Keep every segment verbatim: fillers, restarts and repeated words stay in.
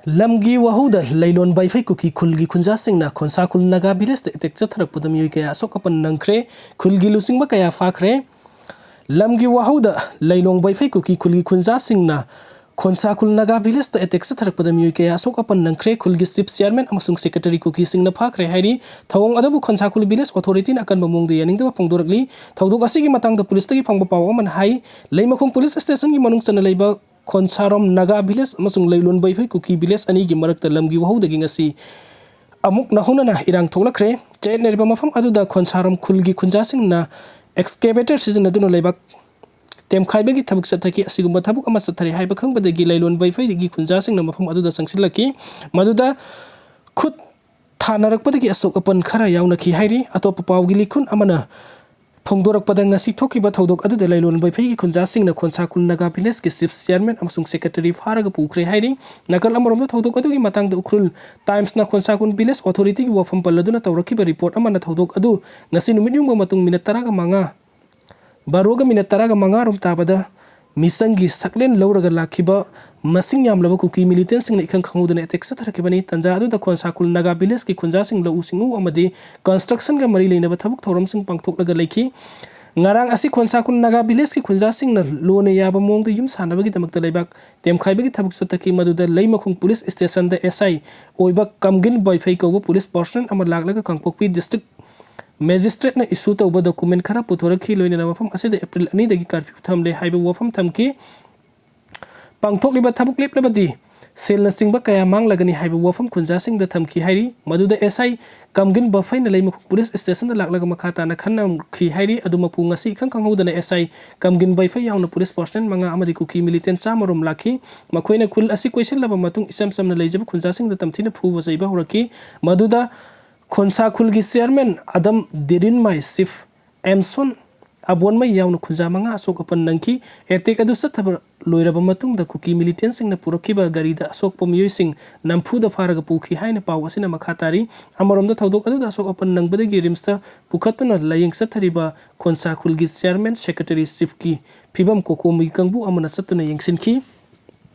ꯂꯝꯒꯤ ꯋꯥꯍꯧꯗ ꯂꯩꯂꯣꯟ ꯕꯩꯐꯩ ꯀꯨꯀꯤ ꯈꯨꯜꯒꯤ ꯈꯨꯟꯖꯥꯁꯤꯡꯅ ꯈꯣꯟꯁꯥ ꯈꯨꯜ ꯅꯥꯒꯥ ꯚꯤꯂꯦꯖꯇ ꯑꯦꯇꯦꯛ ꯆꯠꯊꯔꯛꯄꯗ ꯃꯤꯑꯣꯏ ꯀꯌꯥ ꯑꯁꯣꯛ ꯑꯄꯟ ꯅꯪꯈ꯭ꯔꯦ꯫ ꯈꯨꯜꯒꯤ ꯂꯨꯆꯤꯡꯕ ꯀꯌꯥ ꯐꯥꯈ꯭ꯔꯦ꯫ ꯂꯝꯒꯤ ꯋꯥꯍꯧꯗ ꯂꯩꯂꯣꯡ ꯕꯩꯐꯩ ꯀꯨꯀꯤ ꯈꯨꯜꯒꯤ ꯈꯨꯟꯖꯥꯁꯤꯡꯅ ꯈꯣꯟꯁꯥ ꯈꯨꯜ ꯅꯥꯒꯥ ꯚꯤꯂꯦꯖꯇ ꯑꯦꯇꯦꯛ ꯆꯠꯊꯔꯛꯄꯗ ꯃꯤꯑꯣꯏ ꯀꯌꯥ ꯑꯁꯣꯛ ꯑꯄꯟ ꯅꯪꯈ꯭ꯔꯦ꯫ ꯈꯨꯜꯒꯤ ꯆꯤꯐ ꯆꯤꯌꯥꯔꯃꯦꯟ ꯑꯃꯁꯨꯡ ꯁꯦꯀ꯭ꯔꯦꯇꯔꯤ ꯀꯨꯀꯤꯁꯤꯡꯅ ꯐꯥꯈ꯭ꯔꯦ ꯍꯥꯏꯔꯤ꯫ ꯊꯧꯑꯣꯡ ꯑꯗꯨꯕꯨ ꯈꯣꯟꯁꯥ ꯈꯨꯜ ꯚꯤꯂꯦꯖ ꯑꯣꯊꯣꯔꯤꯇꯤꯅ ꯑꯀꯟꯕ ꯃꯑꯣꯡꯗ ꯌꯥꯅꯤꯡꯗꯕ ꯐꯣꯡꯗꯣꯔꯛꯂꯤ꯫ ꯊꯧꯗꯣꯛ ꯑꯁꯤꯒꯤ ꯃꯇꯥꯡꯗ ꯄꯨꯂꯤꯁꯇꯒꯤ ꯐꯪꯕ ꯄꯥꯎ ꯑꯃꯅ ꯍꯥꯏ, ꯂꯩꯃꯈꯣꯡ ꯄꯨꯂꯤꯁ ꯁ꯭ꯇꯦꯁꯟꯒꯤ ꯃꯅꯨꯡ ꯆꯟꯅ ꯂꯩꯕ ꯈꯣꯟꯁꯥꯔꯣꯝ ꯅꯥꯒꯥ ꯚꯤꯂꯦꯖ ꯑꯃꯁꯨꯡ ꯂꯩꯂꯣꯟ ꯕꯩꯐꯩ ꯀꯨꯀꯤ ꯚꯤꯂꯦꯖ ꯑꯅꯤꯒꯤ ꯃꯔꯛꯇ ꯂꯝꯒꯤ ꯋꯥꯍꯧꯗꯒꯤ ꯉꯁꯤ ꯑꯃꯨꯛ ꯅꯧꯍꯧꯅꯅ ꯏꯔꯥꯡ ꯊꯣꯛꯂꯛꯈ꯭ꯔꯦ꯫ ꯆꯌꯦꯠꯅꯔꯤꯕ ꯃꯐꯝ ꯑꯗꯨꯗ ꯈꯣꯟꯁꯥꯔꯣꯝ ꯈꯨꯜꯒꯤ ꯈꯨꯟꯖꯥꯁꯤꯡꯅ ꯑꯦꯛꯁꯀꯦꯚꯦꯇꯔ ꯁꯤꯖꯤꯟꯅꯗꯨꯅ ꯂꯩꯕꯥꯛ ꯇꯦꯝꯈꯥꯏꯕꯒꯤ ꯊꯕꯛ ꯆꯠꯊꯈꯤ꯫ ꯑꯁꯤꯒꯨꯝꯕ ꯊꯕꯛ ꯑꯃ ꯆꯠꯊꯔꯤ ꯍꯥꯏꯕ ꯈꯪꯕꯗꯒꯤ ꯂꯩꯂꯣꯟ ꯕꯩꯐꯩꯒꯤ ꯈꯨꯟꯖꯥꯁꯤꯡꯅ ꯃꯐꯝ ꯑꯗꯨꯗ ꯆꯪꯁꯤꯜꯂꯛꯈꯤ꯫ ꯃꯗꯨꯗ ꯈꯨꯠ ꯊꯥꯅꯔꯛꯄꯗꯒꯤ ꯑꯁꯣꯛ ꯑꯄꯟ ꯈꯔ ꯌꯥꯎꯅꯈꯤ ꯍꯥꯏꯔꯤ꯫ ꯑꯇꯣꯞꯄ ꯄꯥꯎꯒꯤ ꯂꯤꯈꯨꯟ ꯑꯃꯅ ꯐꯣꯡꯗꯣꯔꯛꯄꯗ, ꯉꯁꯤ ꯊꯣꯛꯈꯤꯕ ꯊꯧꯗꯣꯛ ꯑꯗꯨꯗ ꯂꯩꯂꯣꯟ ꯕꯩꯐꯩꯒꯤ ꯈꯨꯟꯖꯥꯁꯤꯡꯅ ꯈꯣꯟꯁꯥ ꯈꯨꯜ ꯅꯥꯒꯥ ꯚꯤꯂꯦꯖꯀꯤ ꯆꯤꯐ ꯆꯤꯌꯥꯔꯃꯦꯟ ꯑꯃꯁꯨꯡ ꯁꯦꯀ꯭ꯔꯦꯇꯔꯤ ꯐꯥꯔꯒ ꯄꯨꯈ꯭ꯔꯦ ꯍꯥꯏꯔꯤ꯫ ꯅꯥꯀꯜ ꯑꯃꯔꯣꯝꯗ, ꯊꯧꯗꯣꯛ ꯑꯗꯨꯒꯤ ꯃꯇꯥꯡꯗ ꯎꯈ꯭ꯔꯨꯜ ꯇꯥꯏꯝꯁꯅ ꯈꯣꯟꯁꯥ ꯈꯨꯜ ꯚꯤꯂꯦꯖ ꯑꯣꯊꯣꯔꯤꯇꯤꯒꯤ ꯋꯥꯐꯝ ꯄꯜꯂꯗꯨꯅ ꯇꯧꯔꯛꯈꯤꯕ ꯔꯤꯄꯣꯔꯠ ꯑꯃꯅ ꯊꯧꯗꯣꯛ ꯑꯗꯨ ꯉꯁꯤ ꯅꯨꯃꯤꯠ ꯌꯨꯡꯕ ꯃꯇꯨꯡ ꯃꯤꯅꯠ ꯇꯔꯥꯒ ꯃꯉꯥ, ꯕꯥꯔꯣꯒ ꯃꯤꯅꯠ ꯇꯔꯥꯒ ꯃꯉꯥ ꯔꯣꯝ ꯇꯥꯕꯗ ꯃꯤꯆꯪꯒꯤ ꯁꯛꯂꯦꯟ ꯂꯧꯔꯒ ꯂꯥꯛꯈꯤꯕ ꯃꯁꯤꯡ ꯌꯥꯝꯂꯕ ꯀꯨꯀꯤ ꯃꯤꯂꯤꯇꯦꯟꯁꯤꯡꯅ ꯏꯈꯪ ꯈꯪꯍꯧꯗꯅ ꯑꯦꯇꯦꯛ ꯆꯠꯊꯔꯛꯈꯤꯕꯅꯤ꯫ ꯇꯥꯟꯖꯥ ꯑꯗꯨꯗ ꯈꯣꯟꯁꯥ ꯈꯨꯜ ꯅꯥꯒꯥ ꯚꯤꯂꯦꯖꯀꯤ ꯈꯨꯟꯖꯥꯁꯤꯡ ꯂꯧꯎ ꯁꯤꯡꯎ ꯑꯃꯗꯤ ꯀꯟꯁꯇ꯭ꯔꯛꯁꯟꯒ ꯃꯔꯤ ꯂꯩꯅꯕ ꯊꯕꯛ ꯊꯧꯔꯝꯁꯤꯡ ꯄꯥꯡꯊꯣꯛꯂꯒ ꯂꯩꯈꯤ꯫ ꯉꯔꯥꯡ ꯑꯁꯤ ꯈꯣꯟꯁꯥ ꯈꯨꯜ ꯅꯥꯒꯥ ꯚꯤꯂꯦꯖꯀꯤ ꯈꯨꯟꯖꯥꯁꯤꯡꯅ ꯂꯣꯟꯅ ꯌꯥꯕ ꯃꯑꯣꯡꯗ ꯌꯨꯝ ꯁꯥꯟꯅꯕꯒꯤꯗꯃꯛꯇ ꯂꯩꯕꯥꯛ ꯇꯦꯝꯈꯥꯏꯕꯒꯤ ꯊꯕꯛ ꯆꯠꯊꯈꯤ꯫ ꯃꯗꯨꯗ ꯂꯩꯃꯈꯣꯡ ꯄꯨꯂꯤꯁ ꯁ꯭ꯇꯦꯁꯟꯗ ꯑꯦꯁ ꯑꯥꯏ ꯑꯣꯏꯕ ꯀꯝꯒꯤꯟ ꯕꯩꯐꯩ ꯀꯧꯕ ꯄꯨꯂꯤꯁ ꯄꯥꯔꯁꯅꯦꯜ ꯑꯃ ꯂꯥꯛꯂꯒ ꯀꯥꯡꯄꯣꯛꯄꯤ ꯗꯤꯁꯇ꯭ꯔꯤꯛ ꯃꯦꯖꯤꯁꯇ꯭ꯔꯦꯠꯅ ꯏꯁꯨ ꯇꯧꯕ ꯗꯣꯀꯨꯃꯦꯟ ꯈꯔ ꯄꯨꯊꯣꯔꯛꯈꯤ꯫ ꯂꯣꯏꯅꯅ ꯃꯐꯝ ꯑꯁꯤꯗ ꯑꯦꯄ꯭ꯔꯤꯜ ꯑꯅꯤꯗꯒꯤ ꯀꯥꯔꯐ꯭ꯌꯨ ꯊꯝꯂꯦ ꯍꯥꯏꯕ ꯋꯥꯐꯝ ꯊꯝꯈꯤ꯫ ꯄꯥꯡꯊꯣꯛꯂꯤꯕ ꯊꯕꯛ ꯂꯦꯞꯂꯕꯗꯤ ꯁꯦꯜꯅꯆꯤꯡꯕ ꯀꯌꯥ ꯃꯥꯡꯂꯒꯅꯤ ꯍꯥꯏꯕ ꯋꯥꯐꯝ ꯈꯨꯟꯖꯥꯁꯤꯡꯗ ꯊꯝꯈꯤ ꯍꯥꯏꯔꯤ꯫ ꯃꯗꯨꯗ ꯑꯦꯁ ꯑꯥꯏ ꯀꯝꯒꯤꯟ ꯕꯐꯩꯅ ꯂꯩꯃꯈꯣꯡ ꯄꯨꯂꯤꯁ ꯁ꯭ꯇꯦꯁꯟꯗ ꯂꯥꯛꯂꯒ ꯃꯈꯥ ꯇꯥꯅ ꯈꯟꯅꯈꯤ ꯍꯥꯏꯔꯤ꯫ ꯑꯗꯨꯃꯛꯄꯨ ꯉꯁꯤ ꯏꯈꯪ ꯈꯪꯍꯧꯗꯅ ꯑꯦꯁ ꯑꯥꯏ ꯀꯝꯒꯤꯟ ꯕꯩꯐꯩ ꯌꯥꯎꯅ ꯄꯨꯂꯤꯁ ꯄꯥꯔꯁꯅꯦꯜ ꯃꯉꯥ ꯑꯃꯗꯤ ꯀꯨꯀꯤ ꯃꯤꯂꯤꯇꯦꯟ ꯆꯥꯝꯃ ꯔꯣꯝ ꯂꯥꯛꯈꯤ꯫ ꯃꯈꯣꯏꯅ ꯈꯨꯜ ꯑꯁꯤ ꯀꯣꯏꯁꯤꯜꯂꯕ ꯃꯇꯨꯡ ꯏꯆꯝ ꯆꯝꯅ ꯂꯩꯖꯕ ꯈꯨꯟꯖꯥꯁꯤꯡꯗ ꯇꯝꯊꯤꯅ ꯐꯨꯕ ꯆꯩꯕ ꯍꯧꯔꯛꯈꯤ꯫ ꯃꯗꯨꯗ ꯈꯣꯟꯁꯥ ꯈꯨꯜꯒꯤ ꯆꯤꯌꯥꯔꯃꯦꯟ ꯑꯗꯝ ꯗꯤꯔꯤꯟꯃꯥꯏ, ꯆꯤꯐ ꯑꯦꯝꯁꯣꯟ ꯑꯕꯣꯟꯃꯩ ꯌꯥꯎꯅ ꯈꯨꯟꯖꯥ ꯃꯉꯥ ꯑꯁꯣꯛ ꯑꯄꯟ ꯅꯪꯈꯤ꯫ ꯑꯦꯇꯦꯛ ꯑꯗꯨ ꯆꯠꯊꯕ ꯂꯣꯏꯔꯕ ꯃꯇꯨꯡꯗ ꯀꯨꯀꯤ ꯃꯤꯂꯤꯇꯦꯟꯁꯤꯡꯅ ꯄꯨꯔꯛꯈꯤꯕ ꯒꯥꯔꯤꯗ ꯑꯁꯣꯛꯄ ꯃꯤꯑꯣꯏꯁꯤꯡ ꯅꯝꯐꯨꯗ ꯐꯥꯔꯒ ꯄꯨꯈꯤ ꯍꯥꯏꯅ ꯄꯥꯎ ꯑꯁꯤꯅ ꯃꯈꯥ ꯇꯥꯔꯤ꯫ ꯑꯃꯔꯣꯝꯗ, ꯊꯧꯗꯣꯛ ꯑꯗꯨꯗ ꯑꯁꯣꯛ ꯑꯄꯟ ꯅꯪꯕꯗꯒꯤ ꯔꯤꯝꯁꯇ ꯄꯨꯈꯠꯇꯨꯅ ꯂꯥꯌꯦꯡ ꯆꯠꯊꯔꯤꯕ ꯈꯣꯟꯁꯥ ꯈꯨꯜꯒꯤ ꯆꯤꯌꯥꯔꯃꯦꯟ, ꯁꯦꯀ꯭ꯔꯦꯇꯔꯤ, ꯆꯤꯐꯀꯤ ꯐꯤꯕꯝ ꯀꯣꯀꯣꯃꯤꯒꯤ ꯀꯥꯡꯕꯨ ꯑꯃꯅ ꯆꯠꯇꯨꯅ ꯌꯦꯡꯁꯤꯟꯈꯤ꯫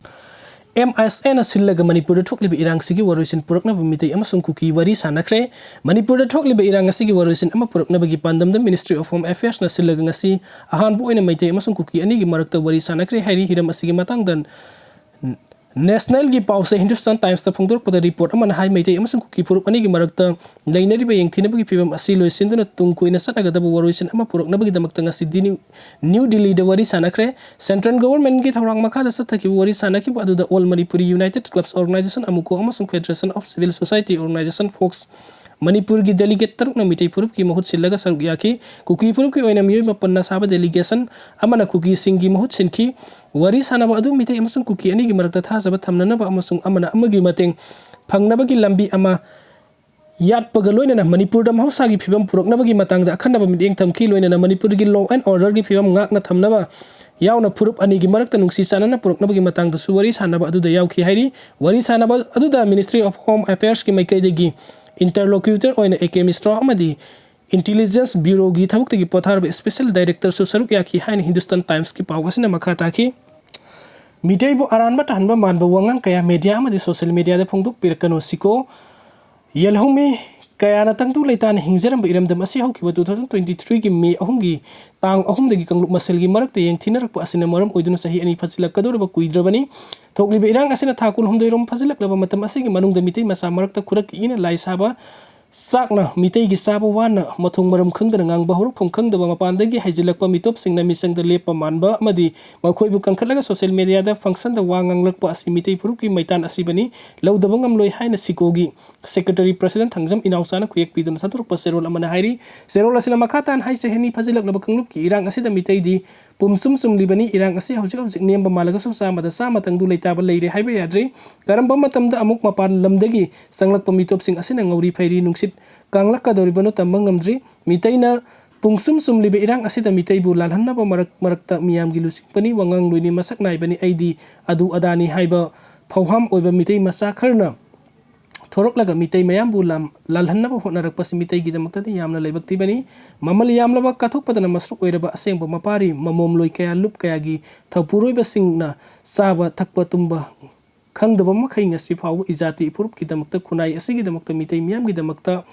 ꯑꯦꯝ ꯑꯥꯏ ꯑꯦꯁ ꯑꯦꯅ ꯁꯤꯜꯂꯒ ꯃꯅꯤꯄꯨꯔꯗ ꯊꯣꯛꯂꯤꯕ ꯏꯔꯥꯡꯁꯤꯒꯤ ꯋꯥꯔꯣꯏꯁꯤꯟ ꯄꯨꯔꯛꯅꯕ ꯃꯤꯇꯩ ꯑꯃꯁꯨꯡ ꯀꯨꯀꯤ ꯋꯥꯔꯤ ꯁꯥꯅꯈ꯭ꯔꯦ꯫ ꯃꯅꯤꯄꯨꯔꯗ ꯊꯣꯛꯂꯤꯕ ꯏꯔꯥꯡ ꯑꯁꯤꯒꯤ ꯋꯥꯔꯣꯏꯁꯤꯟ ꯑꯃ ꯄꯨꯔꯛꯅꯕꯒꯤ ꯄꯥꯟꯗꯝꯗ Ministry of Home Affairsꯅ ꯁꯤꯜꯂꯒ ꯉꯁꯤ ꯑꯍꯥꯟꯕ ꯑꯣꯏꯅ ꯃꯩꯇꯩ ꯑꯃꯁꯨꯡ ꯀꯨꯀꯤ ꯑꯅꯤꯒꯤ ꯃꯔꯛꯇ ꯋꯥꯔꯤ ꯁꯥꯅꯈ꯭ꯔꯦ ꯍꯥꯏꯔꯤ꯫ ꯍꯤꯔꯝ ꯑꯁꯤꯒꯤ ꯃꯇꯥꯡꯗ Nationalꯒꯤ ꯄꯥꯎꯆꯦ Hindustan Timesꯇ ꯐꯣꯡꯗꯣꯔꯛꯄꯗ report ꯑꯃꯅ ꯍꯥꯏ, ꯃꯩꯇꯩ ꯑꯃꯁꯨꯡ ꯀꯨꯀꯤ ꯐꯨꯔꯨꯞ ꯑꯅꯤꯒꯤ ꯃꯔꯛꯇ ꯂꯩꯅꯔꯤꯕ ꯌꯦꯡꯊꯤꯅꯕꯒꯤ ꯐꯤꯕꯝ ꯑꯁꯤ ꯂꯣꯏꯁꯤꯟꯗꯨꯅ ꯇꯨꯡ ꯀꯣꯏꯅ ꯆꯠꯅꯒꯗꯕ ꯋꯥꯔꯣꯏꯁꯤꯟ ꯑꯃ ꯄꯨꯔꯛꯅꯕꯒꯤꯗꯃꯛꯇ ꯉꯁꯤ ꯗꯤꯅꯤ-, ꯅ꯭ꯌꯨ ꯗꯤꯜꯂꯤꯗ ꯋꯥꯔꯤ ꯁꯥꯅꯈ꯭ꯔꯦ꯫ Central Governmentꯀꯤ ꯊꯧꯔꯥꯡ ꯃꯈꯥꯗ ꯆꯠꯊꯈꯤꯕ ꯋꯥꯔꯤ ꯁꯥꯅꯈꯤꯕ ꯑꯗꯨꯗ All Manipuri United Clubs Organisation, AMUCO, ꯑꯃꯁꯨꯡ Federation of Civil Society Organisation, fox, ꯃꯅꯤꯄꯨꯔꯒꯤ delegate ꯇꯔꯨꯛꯅ ꯃꯤꯇꯩ ꯐꯨꯔꯨꯞꯀꯤ ꯃꯍꯨꯠ ꯁꯤꯜꯂꯒ ꯁꯔꯨꯛ ꯌꯥꯈꯤ꯫ ꯀꯨꯀꯤ ꯐꯨꯔꯨꯞꯀꯤ ꯑꯣꯏꯅ ꯃꯤꯑꯣꯏ ꯃꯥꯄꯟꯅ ꯁꯥꯕ delegation ꯑꯃꯅ ꯀꯨꯀꯤꯁꯤꯡꯒꯤ ꯃꯍꯨꯠ ꯁꯤꯟꯈꯤ꯫ ꯋꯥꯔꯤ ꯁꯥꯅꯕ ꯑꯗꯨ ꯃꯤꯇꯩ ꯑꯃꯁꯨꯡ ꯀꯨꯀꯤ ꯑꯅꯤꯒꯤ ꯃꯔꯛꯇ ꯊꯥꯖꯕ ꯊꯝꯅꯅꯕ ꯑꯃꯁꯨꯡ ꯑꯃꯅ ꯑꯃꯒꯤ ꯃꯇꯦꯡ ꯐꯪꯅꯕꯒꯤ ꯂꯝꯕꯤ ꯑꯃ ꯌꯥꯠꯄꯒ ꯂꯣꯏꯅꯅ ꯃꯅꯤꯄꯨꯔꯗ ꯃꯍꯧꯁꯥꯒꯤ ꯐꯤꯕꯝ ꯄꯨꯔꯛꯅꯕꯒꯤ ꯃꯇꯥꯡꯗ ꯑꯈꯟꯅꯕ ꯃꯤꯠꯌꯦꯡ ꯊꯝꯈꯤ꯫ ꯂꯣꯏꯅꯅ ꯃꯅꯤꯄꯨꯔꯒꯤ law and orderꯒꯤ ꯐꯤꯕꯝ ꯉꯥꯛꯅ ꯊꯝꯅꯕ ꯌꯥꯎꯅ ꯐꯨꯔꯨꯞ ꯑꯅꯤꯒꯤ ꯃꯔꯛꯇ ꯅꯨꯡꯁꯤ ꯆꯥꯟꯅꯅ ꯄꯨꯔꯛꯅꯕꯒꯤ ꯃꯇꯥꯡꯗꯁꯨ ꯋꯥꯔꯤ ꯁꯥꯅꯕ ꯑꯗꯨꯗ ꯌꯥꯎꯈꯤ ꯍꯥꯏꯔꯤ꯫ ꯋꯥꯔꯤ ꯁꯥꯅꯕ ꯑꯗꯨꯗ Ministry of Home Affairsꯀꯤ ꯃꯥꯏꯀꯩꯗꯒꯤ interlocutor ꯑꯣꯏꯅ A K ꯃꯤꯁ꯭ꯔꯥ ꯑꯃꯗꯤ Intelligence Bureauꯒꯤ ꯊꯕꯛꯇꯒꯤ ꯄꯣꯊꯥꯔꯕ special directorꯁꯨ ꯁꯔꯨꯛ ꯌꯥꯈꯤ ꯍꯥꯏꯅ Hindustan Timesꯀꯤ ꯄꯥꯎ ꯑꯁꯤꯅ ꯃꯈꯥ ꯇꯥꯈꯤ꯫ ꯃꯤꯇꯩꯕꯨ ꯑꯔꯥꯟꯕ ꯇꯥꯍꯟꯕ ꯃꯥꯟꯕ ꯋꯥꯉꯥꯡ ꯀꯌꯥ media ꯑꯃꯗꯤ social mediaꯗ ꯐꯣꯡꯗꯣꯛꯄꯤꯔꯛꯀꯅꯨ, ꯁꯤꯀꯣ꯫ ꯌꯦꯜꯍꯧꯃꯤ ꯀꯌꯥꯅ ꯇꯪꯗꯨ ꯂꯩꯇꯥꯅ ꯍꯤꯡꯖꯔꯝꯕ ꯏꯔꯝꯗꯝ ꯑꯁꯤ ꯍꯧꯈꯤꯕ two thousand twenty threeꯒꯤ May ꯑꯍꯨꯝꯒꯤ ꯇꯥꯡ ꯑꯍꯨꯝꯗꯒꯤ ꯀꯥꯡꯂꯨꯞ ꯃꯁꯦꯜꯒꯤ ꯃꯔꯛꯇ ꯌꯦꯡꯊꯤꯅꯔꯛꯄ ꯑꯁꯤꯅ ꯃꯔꯝ ꯑꯣꯏꯗꯨꯅ ꯆꯍꯤ ꯑꯅꯤ ꯐꯥꯖꯤꯜꯂꯛꯀꯗꯧꯔꯕ ꯀꯨꯏꯗ꯭ꯔꯕꯅꯤ꯫ ꯊꯣꯛꯂꯤꯕ ꯏꯔꯥꯡ ꯑꯁꯤꯅ ꯊꯥ ꯀꯨꯟꯍꯨꯝꯗꯣꯏ ꯔꯣꯝ ꯐꯥꯖꯤꯜꯂꯛꯂꯕ ꯃꯇꯝ ꯑꯁꯤꯒꯤ ꯃꯅꯨꯡꯗ ꯃꯤꯇꯩ ꯃꯆꯥ ꯃꯔꯛꯇ ꯈꯨꯔꯛꯀꯤ ꯏꯅ ꯂꯥꯏ ꯁꯥꯕ, ꯆꯥꯛꯅ ꯃꯤꯇꯩꯒꯤ ꯆꯥꯕ ꯋꯥꯅ ꯃꯊꯣꯡ ꯃꯔꯝ ꯈꯪꯗꯅ ꯉꯥꯡꯕ ꯍꯧꯔꯛꯐꯝ ꯈꯪꯗꯕ ꯃꯄꯥꯟꯗꯒꯤ ꯍꯩꯖꯤꯜꯂꯛꯄ ꯃꯤꯇꯣꯞꯁꯤꯡꯅ ꯃꯤꯆꯪꯗ ꯂꯦꯞꯄ ꯃꯥꯟꯕ ꯑꯃꯗꯤ ꯃꯈꯣꯏꯕꯨ ꯀꯟꯈꯠꯂꯒ social mediaꯗ functionꯗ ꯋꯥ ꯉꯥꯡꯂꯛꯄ ꯑꯁꯤ ꯃꯤꯇꯩ ꯐꯨꯔꯨꯞꯀꯤ ꯃꯩꯇꯥꯟ ꯑꯁꯤꯕꯅꯤ꯫ ꯂꯧꯗꯕ ꯉꯝꯂꯣꯏ ꯍꯥꯏꯅ ꯁꯤꯀꯣꯒꯤ Secretary President ꯊꯥꯡꯖꯝ ꯏꯅꯥꯎꯆꯥꯅ ꯈꯨꯌꯦꯛ ꯄꯤꯗꯨꯅ ꯊꯥꯗꯣꯔꯛꯄ ꯆꯦꯔꯣꯜ ꯑꯃꯅ ꯍꯥꯏꯔꯤ꯫ ꯆꯦꯔꯣꯜ ꯑꯁꯤꯅ ꯃꯈꯥ ꯇꯥꯅ ꯍꯥꯏ, ꯆꯍꯤ ꯑꯅꯤ ꯐꯥꯖꯤꯜꯂꯛꯂꯕ ꯀꯥꯡꯂꯨꯞꯀꯤ ꯏꯔꯥꯡ ꯑꯁꯤꯗ ꯃꯤꯇꯩꯗꯤ ꯄꯨꯝꯁꯨꯝ ꯆꯨꯝꯂꯤꯕꯅꯤ꯫ ꯏꯔꯥꯡ ꯑꯁꯤ ꯍꯧꯖꯤꯛ ꯍꯧꯖꯤꯛ ꯅꯦꯝꯕ ꯃꯥꯜꯂꯒꯁꯨ ꯆꯥꯝꯃꯗ ꯆꯥꯝꯃ ꯇꯪꯗꯨ ꯂꯩꯇꯥꯕ ꯂꯩꯔꯦ ꯍꯥꯏꯕ ꯌꯥꯗ꯭ꯔꯤ꯫ ꯀꯔꯝꯕ ꯃꯇꯝꯗ ꯑꯃꯨꯛ ꯃꯄꯥꯟ ꯂꯝꯗꯒꯤ ꯆꯪꯂꯛꯄ ꯃꯤꯇꯣꯞꯁꯤꯡ ꯑꯁꯤꯅ ꯉꯧꯔꯤ ꯐꯩꯔꯤ ꯅꯨꯡꯁꯤꯠ ꯀꯥꯡꯂꯛꯀꯗꯧꯔꯤꯕꯅꯣ ꯇꯝꯕ ꯉꯝꯗ꯭ꯔꯤ꯫ ꯃꯤꯇꯩꯅ ꯄꯨꯡꯁꯨꯝ ꯆꯨꯝꯂꯤꯕ ꯏꯔꯥꯡ ꯑꯁꯤꯗ ꯃꯤꯇꯩꯕꯨ ꯂꯥꯜꯍꯟꯅꯕ ꯃꯔꯛ ꯃꯔꯛꯇ ꯃꯤꯌꯥꯝꯒꯤ ꯂꯨꯆꯤꯡꯕꯅꯤ, ꯋꯥꯉꯥꯡꯂꯣꯏꯅꯤ, ꯃꯁꯛ ꯅꯥꯏꯕꯅꯤ, ꯑꯩꯗꯤ ꯑꯗꯨ ꯑꯗꯥꯅꯤ ꯍꯥꯏꯕ ꯐꯧꯍꯥꯝ ꯑꯣꯏꯕ ꯃꯤꯇꯩ ꯃꯆꯥ ꯈꯔꯅ ꯊꯣꯔꯛꯂꯒ ꯃꯤꯇꯩ ꯃꯌꯥꯝꯕꯨ ꯂꯥꯝ-, ꯂꯥꯜꯍꯟꯅꯕ ꯍꯣꯠꯅꯔꯛꯄꯁꯤ ꯃꯤꯇꯩꯒꯤꯗꯃꯛꯇꯗꯤ ꯌꯥꯝꯅ ꯂꯥꯏꯕꯛ ꯊꯤꯕꯅꯤ꯫ ꯃꯃꯜ ꯌꯥꯝꯂꯕ ꯀꯠꯊꯣꯛꯄꯗꯅ ꯃꯁꯔꯨꯛ ꯑꯣꯏꯔꯕ ꯑꯁꯦꯡꯕ ꯃꯄꯥꯔꯤ ꯃꯃꯣꯝꯂꯣꯏ ꯀꯌꯥ, ꯂꯨꯞ ꯀꯌꯥꯒꯤ ꯊꯧꯄꯨꯔꯣꯏꯕꯁꯤꯡꯅ ꯆꯥꯕ ꯊꯛꯄ ꯇꯨꯝꯕ ꯈꯪꯗꯕ ꯃꯈꯩ ꯉꯁꯤ ꯐꯥꯎꯕ ꯏꯖꯥꯇꯤ ꯏꯐꯨꯔꯨꯞꯀꯤꯗꯃꯛꯇ, ꯈꯨꯟꯅꯥꯏ ꯑꯁꯤꯒꯤꯗꯃꯛꯇ, ꯃꯤꯇꯩ ꯃꯤꯌꯥꯝꯒꯤꯗꯃꯛꯇ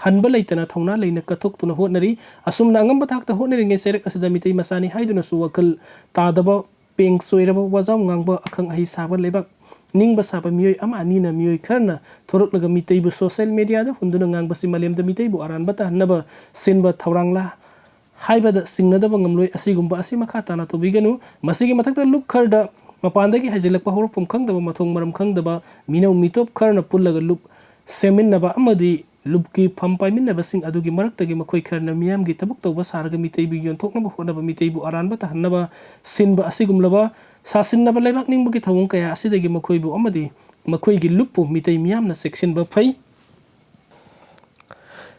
ꯍꯟꯕ ꯂꯩꯇꯅ ꯊꯧꯅꯥ ꯂꯩꯅ ꯀꯠꯊꯣꯛꯇꯨꯅ ꯍꯣꯠꯅꯔꯤ꯫ ꯑꯁꯨꯝꯅ ꯑꯉꯝꯕ ꯊꯥꯛꯇ ꯍꯣꯠꯅꯔꯤꯉꯩ ꯆꯩꯔꯛ ꯑꯁꯤꯗ ꯃꯤꯇꯩ ꯃꯆꯥꯅꯤ ꯍꯥꯏꯗꯨꯅꯁꯨ ꯋꯥꯈꯜ ꯇꯥꯗꯕ, ꯄꯦꯡ ꯆꯣꯏꯔꯕ, ꯋꯥꯖꯥꯎ ꯉꯥꯡꯕ, ꯑꯈꯪ ꯑꯍꯩ ꯁꯥꯕ, ꯂꯩꯕꯥꯛ ꯅꯤꯡꯕ ꯁꯥꯕ ꯃꯤꯑꯣꯏ ꯑꯃ ꯑꯅꯤꯅ ꯃꯤꯑꯣꯏ ꯈꯔꯅ ꯊꯣꯔꯛꯂꯒ ꯃꯤꯇꯩꯕꯨ social media ꯗ ꯍꯨꯟꯗꯨꯅ ꯉꯥꯡꯕꯁꯤ ꯃꯥꯂꯦꯝꯗ ꯃꯤꯇꯩꯕꯨ ꯑꯔꯥꯟꯕ ꯇꯥꯍꯟꯅꯕ ꯁꯤꯟꯕ ꯊꯧꯔꯥꯡꯂꯥ ꯍꯥꯏꯕꯗ ꯆꯤꯡꯅꯗꯕ ꯉꯝꯂꯣꯏ꯫ ꯑꯁꯤꯒꯨꯝꯕ ꯑꯁꯤ ꯃꯈꯥ ꯇꯥꯅ ꯇꯧꯕꯤꯒꯅꯨ꯫ ꯃꯁꯤꯒꯤ ꯃꯊꯛꯇ ꯂꯨꯞ ꯈꯔꯗ ꯃꯄꯥꯟꯗꯒꯤ ꯍꯩꯖꯤꯜꯂꯛꯄ ꯍꯧꯔꯛꯐꯝ ꯈꯪꯗꯕ, ꯃꯊꯣꯡ ꯃꯔꯝ ꯈꯪꯗꯕ ꯃꯤꯅꯧ ꯃꯤꯇꯣꯞ ꯈꯔꯅ ꯄꯨꯜꯂꯒ ꯂꯨꯞ ꯁꯦꯝꯃꯤꯟꯅꯕ ꯑꯃꯗꯤ ꯂꯨꯞꯀꯤ ꯐꯝ ꯄꯥꯏꯃꯤꯟꯅꯕꯁꯤꯡ ꯑꯗꯨꯒꯤ ꯃꯔꯛꯇꯒꯤ ꯃꯈꯣꯏ ꯈꯔꯅ ꯃꯤꯌꯥꯝꯒꯤ ꯊꯕꯛ ꯇꯧꯕ ꯁꯥꯔꯒ ꯃꯤꯇꯩꯕꯨ ꯌꯣꯟꯊꯣꯛꯅꯕ ꯍꯣꯠꯅꯕ, ꯃꯤꯇꯩꯕꯨ ꯑꯔꯥꯟꯕ ꯇꯥꯍꯟꯅꯕ ꯁꯤꯟꯕ ꯑꯁꯤꯒꯨꯝꯂꯕ ꯁꯥꯁꯤꯟꯅꯕ ꯂꯩꯕꯥꯛ ꯅꯤꯡꯕꯒꯤ ꯊꯧꯑꯣꯡ ꯀꯌꯥ ꯑꯁꯤꯗꯒꯤ ꯃꯈꯣꯏꯕꯨ ꯑꯃꯗꯤ ꯃꯈꯣꯏꯒꯤ ꯂꯨꯞꯄꯨ ꯃꯤꯇꯩ ꯃꯤꯌꯥꯝꯅ ꯆꯦꯛꯁꯤꯟꯕ ꯐꯩ꯫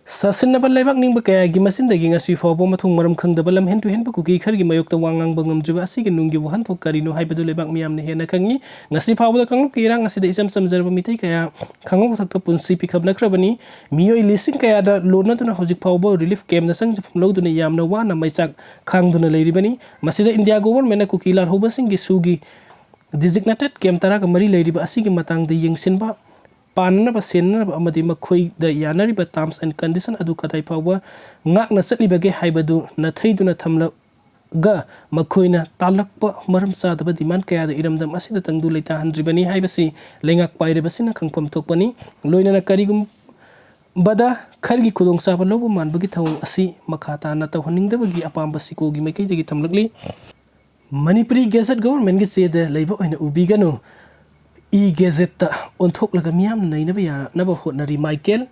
ꯁꯥꯁꯤꯟꯅꯕ ꯂꯩꯕꯥꯛ ꯅꯤꯡꯕ ꯀꯌꯥꯒꯤ ꯃꯆꯤꯟꯗꯒꯤ ꯉꯁꯤ ꯐꯥꯎꯕ ꯃꯊꯣꯡ ꯃꯔꯝ ꯈꯪꯗꯕ ꯂꯝꯍꯦꯟ ꯇꯨꯍꯦꯟꯕ ꯀꯨꯀꯤ ꯈꯔꯒꯤ ꯃꯥꯌꯣꯛꯇ ꯋꯥ ꯉꯥꯡꯕ ꯉꯝꯗ꯭ꯔꯤꯕ ꯑꯁꯤꯒꯤ ꯅꯨꯡꯒꯤ ꯋꯥꯍꯟꯊꯣꯛ ꯀꯔꯤꯅꯣ ꯍꯥꯏꯕꯗꯨ ꯂꯩꯕꯥꯛ ꯃꯤꯌꯥꯝꯅ ꯍꯦꯟꯅ ꯈꯪꯏ꯫ ꯉꯁꯤ ꯐꯥꯎꯕꯗ ꯀꯥꯡꯂꯨꯞꯀꯤ ꯏꯔꯥꯡ ꯑꯁꯤꯗ ꯏꯆꯝ ꯆꯝꯖꯔꯕ ꯃꯤꯇꯩ ꯀꯌꯥ ꯈꯥꯡꯉꯧ ꯊꯛꯇ ꯄꯨꯟꯁꯤ ꯄꯤꯈꯞꯅꯈ꯭ꯔꯕꯅꯤ꯫ ꯃꯤꯑꯣꯏ ꯂꯤꯁꯤꯡ ꯀꯌꯥꯗ ꯂꯣꯠꯅꯗꯨꯅ ꯍꯧꯖꯤꯛ ꯐꯥꯎꯕ relief camp ꯇ ꯆꯪꯖꯐꯝ ꯂꯧꯗꯨꯅ ꯌꯥꯝꯅ ꯋꯥꯅ ꯃꯩꯆꯥꯛ ꯈꯥꯡꯗꯨꯅ ꯂꯩꯔꯤꯕꯅꯤ꯫ ꯃꯁꯤꯗ ꯏꯟꯗꯤꯌꯥ government ꯅ ꯀꯨꯀꯤ ꯂꯥꯜꯍꯧꯕꯁꯤꯡꯒꯤ ꯁꯨꯒꯤ designated camp ꯇꯔꯥꯒ ꯃꯔꯤ ꯂꯩꯔꯤꯕ ꯑꯁꯤꯒꯤ ꯃꯇꯥꯡꯗ ꯌꯦꯡꯁꯤꯟꯕ, ꯄꯥꯟꯅꯅꯕ, ꯁꯦꯟꯅꯅꯕ ꯑꯃꯗꯤ ꯃꯈꯣꯏꯗ ꯌꯥꯅꯔꯤꯕ terms and condition ꯑꯗꯨ ꯀꯗꯥꯏ ꯐꯥꯎꯕ ꯉꯥꯛꯅ ꯆꯠꯂꯤꯕꯒꯦ ꯍꯥꯏꯕꯗꯨ ꯅꯥꯊꯩꯗꯨꯅ ꯊꯝꯂꯒ, ꯃꯈꯣꯏꯅ ꯇꯥꯜꯂꯛꯄ ꯃꯔꯝ ꯆꯥꯗꯕ demand ꯀꯌꯥꯗ ꯏꯔꯝꯗꯝ ꯑꯁꯤꯗ ꯇꯪꯗꯨ ꯂꯩꯇꯥꯍꯟꯗ꯭ꯔꯤꯕꯅꯤ ꯍꯥꯏꯕꯁꯤ ꯂꯩꯉꯥꯛ ꯄꯥꯏꯔꯤꯕꯁꯤꯅ ꯈꯪꯐꯝ ꯊꯣꯛꯄꯅꯤ꯫ ꯂꯣꯏꯅꯅ ꯀꯔꯤꯒꯨꯝꯕꯗ ꯈꯔꯒꯤ ꯈꯨꯗꯣꯡꯆꯥꯕ ꯂꯧꯕ ꯃꯥꯟꯕꯒꯤ ꯊꯧꯑꯣꯡ ꯑꯁꯤ ꯃꯈꯥ ꯇꯥꯅ ꯇꯧꯍꯟꯅꯤꯡꯗꯕꯒꯤ ꯑꯄꯥꯝꯕ ꯁꯤꯀꯣꯒꯤ ꯃꯥꯏꯀꯩꯗꯒꯤ ꯊꯝꯂꯛꯂꯤ꯫ ꯃꯅꯤꯄꯨꯔꯤ Gazette government ꯀꯤ ꯆꯦꯗ ꯂꯩꯕ ꯑꯣꯏꯅ ꯎꯕꯤꯒꯅꯨ꯫ E-Gazette ꯇ ꯑꯣꯟꯊꯣꯛꯂꯒ ꯃꯤꯌꯥꯝꯅ ꯅꯩꯅꯕ ꯌꯥꯅꯕ ꯍꯣꯠꯅꯔꯤ Michael.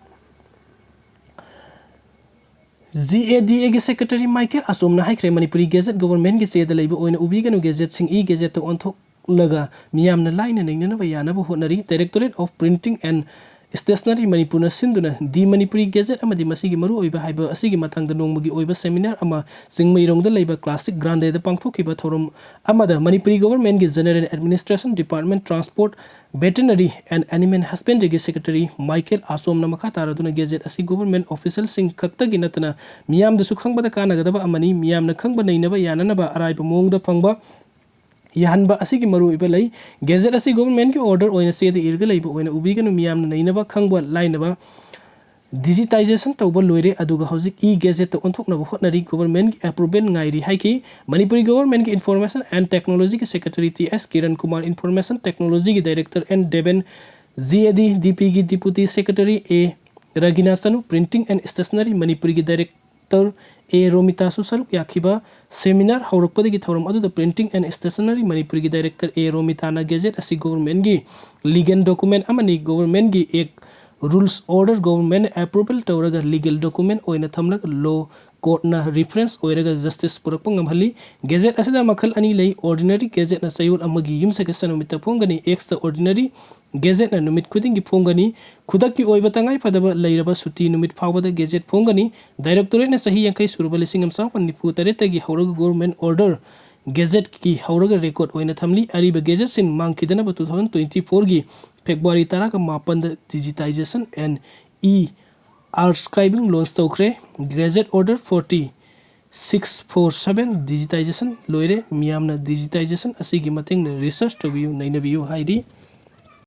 G A D A ꯒꯤ secretary ꯃꯥꯏꯀꯦꯜ ꯑꯆꯣꯝꯅ ꯍꯥꯏꯈ꯭ꯔꯦ, ꯃꯅꯤꯄꯨꯔꯤ Gazette government ꯀꯤ ꯆꯦꯗ ꯂꯩꯕ ꯑꯣꯏꯅ ꯎꯕꯤꯒꯅꯨ, gazette ꯁꯤꯡ E-Gazette ꯇ ꯑꯣꯟꯊꯣꯛꯂꯒ ꯃꯤꯌꯥꯝꯅ ꯂꯥꯏꯅ ꯅꯩꯅꯅꯕ ꯌꯥꯅꯕ ꯍꯣꯠꯅꯔꯤ꯫ Directorate of Printing and Stationery ꯃꯅꯤꯄꯨꯔꯅ ꯁꯤꯟꯗꯨꯅ The Manipuri Gazette ꯑꯃꯗꯤ ꯃꯁꯤꯒꯤ ꯃꯔꯨꯑꯣꯏꯕ ꯍꯥꯏꯕ ꯑꯁꯤꯒꯤ ꯃꯇꯥꯡꯗ ꯅꯣꯡꯃꯒꯤ ꯑꯣꯏꯕ seminar ꯑꯃ ꯆꯤꯡꯃꯩꯔꯣꯡꯗ ꯂꯩꯕ Classic Grande ꯗ ꯄꯥꯡꯊꯣꯛꯈꯤꯕ ꯊꯧꯔꯝ ꯑꯃꯗ ꯃꯅꯤꯄꯨꯔꯤ government ꯀꯤ General Administration Department, Transport, Veterinary and Animal Husbandry ꯒꯤ secretary ꯃꯥꯏꯀꯦꯜ ꯑꯆꯣꯝꯅ ꯃꯈꯥ ꯇꯥꯔꯗꯨꯅ gazette ꯑꯁꯤ government official ꯁꯤꯡ ꯈꯛꯇꯒꯤ ꯅꯠꯇꯅ ꯃꯤꯌꯥꯝꯗꯁꯨ ꯈꯪꯕꯗ ꯀꯥꯟꯅꯒꯗꯕ ꯑꯃꯅꯤ, ꯃꯤꯌꯥꯝꯅ ꯈꯪꯕ ꯅꯩꯅꯕ ꯌꯥꯅꯅꯕ ꯑꯔꯥꯏꯕ ꯃꯑꯣꯡꯗ ꯐꯪꯕ ꯌꯥꯍꯟꯕ ꯑꯁꯤꯒꯤ ꯃꯔꯨꯑꯣꯏꯕ ꯂꯩ꯫ Gazette ꯑꯁꯤ governmentꯀꯤ order ꯑꯣꯏꯅ ꯆꯦꯗ ꯏꯔꯒ ꯂꯩꯕ ꯑꯣꯏꯅ ꯎꯕꯤꯒꯅꯨ꯫ ꯃꯤꯌꯥꯝꯅ ꯅꯩꯅꯕ ꯈꯪꯕ ꯂꯥꯏꯅꯕ digitization ꯇꯧꯕ ꯂꯣꯏꯔꯦ, ꯑꯗꯨꯒ ꯍꯧꯖꯤꯛ e-gazetteꯇ ꯑꯣꯟꯊꯣꯛꯅꯕ ꯍꯣꯠꯅꯔꯤ꯫ Governmentꯀꯤ approval ꯉꯥꯏꯔꯤ ꯍꯥꯏꯈꯤ꯫ Manipuri governmentꯀꯤ Information and Technologyꯒꯤ Secretary T S Kiran Kumar, Information Technologyꯒꯤ Director N Deven, GAD, DPꯒꯤ Deputy Secretary A ꯔꯒꯤꯅꯥ Chanu, Printing and Stationery ꯃꯅꯤꯄꯨꯔꯒꯤ Director A ꯔꯣꯃꯤꯇꯥꯁꯨ ꯁꯔꯨꯛ ꯌꯥꯈꯤꯕ seminar ꯍꯧꯔꯛꯄꯗꯒꯤ ꯊꯧꯔꯝ ꯑꯗꯨꯗ Printing and Stationery ꯃꯅꯤꯄꯨꯔꯒꯤ Director A ꯔꯣꯃꯤꯇꯥꯅ gazette ꯑꯁꯤ governmentꯀꯤ legal document ꯑꯃꯅꯤ꯫ Governmentꯀꯤ act, rules, order government approval ꯇꯧꯔꯒ legal document ꯑꯣꯏꯅ ꯊꯝꯂꯒ law courtꯅ reference ꯑꯣꯏꯔꯒ justice ꯄꯨꯔꯛꯄ ꯉꯝꯍꯜꯂꯤ꯫ Gazette ꯑꯁꯤꯗ ꯃꯈꯜ ꯑꯅꯤ ꯂꯩ꯫ Ordinary gazetteꯅ ꯆꯌꯣꯜ ꯑꯃꯒꯤ ꯌꯨꯝꯁꯀꯩꯁ ꯅꯨꯃꯤꯠꯇ ꯐꯣꯡꯒꯅꯤ꯫ Extraordinary gazetteꯅ ꯅꯨꯃꯤꯠ ꯈꯨꯗꯤꯡꯒꯤ ꯐꯣꯡꯒꯅꯤ꯫ ꯈꯨꯗꯛꯀꯤ ꯑꯣꯏꯕ ꯇꯉꯥꯏ ꯐꯗꯕ ꯂꯩꯔꯕ ꯁꯨꯇꯤ ꯅꯨꯃꯤꯠ ꯐꯥꯎꯕꯗ gazette ꯐꯣꯡꯒꯅꯤ꯫ Directorateꯅ ꯆꯍꯤ ꯌꯥꯡꯈꯩ ꯁꯨꯔꯕ ꯂꯤꯁꯤꯡ ꯑꯃ ꯆꯥꯃꯥꯄꯟ ꯅꯤꯐꯨ ꯇꯔꯦꯠꯇꯒꯤ ꯍꯧꯔꯒ government order gazetteꯀꯤ ꯍꯧꯔꯒ record ꯑꯣꯏꯅ ꯊꯝꯂꯤ꯫ ꯑꯔꯤꯕ gazetteꯁꯤꯡ ꯃꯥꯡꯈꯤꯗꯅꯕ two thousand twenty fourꯒꯤ February ꯇꯔꯥꯒ ꯃꯥꯄꯟꯗ digitization and e-archiving launch ꯇꯧꯈ꯭ꯔꯦ꯫ Gazette order forty six four seven digitization ꯂꯣꯏꯔꯦ꯫ ꯃꯤꯌꯥꯝꯅ digitization ꯑꯁꯤꯒꯤ ꯃꯇꯦꯡꯅ research ꯇꯧꯕꯤꯌꯨ, ꯅꯩꯅꯕꯤꯌꯨ ꯍꯥꯏꯔꯤ꯫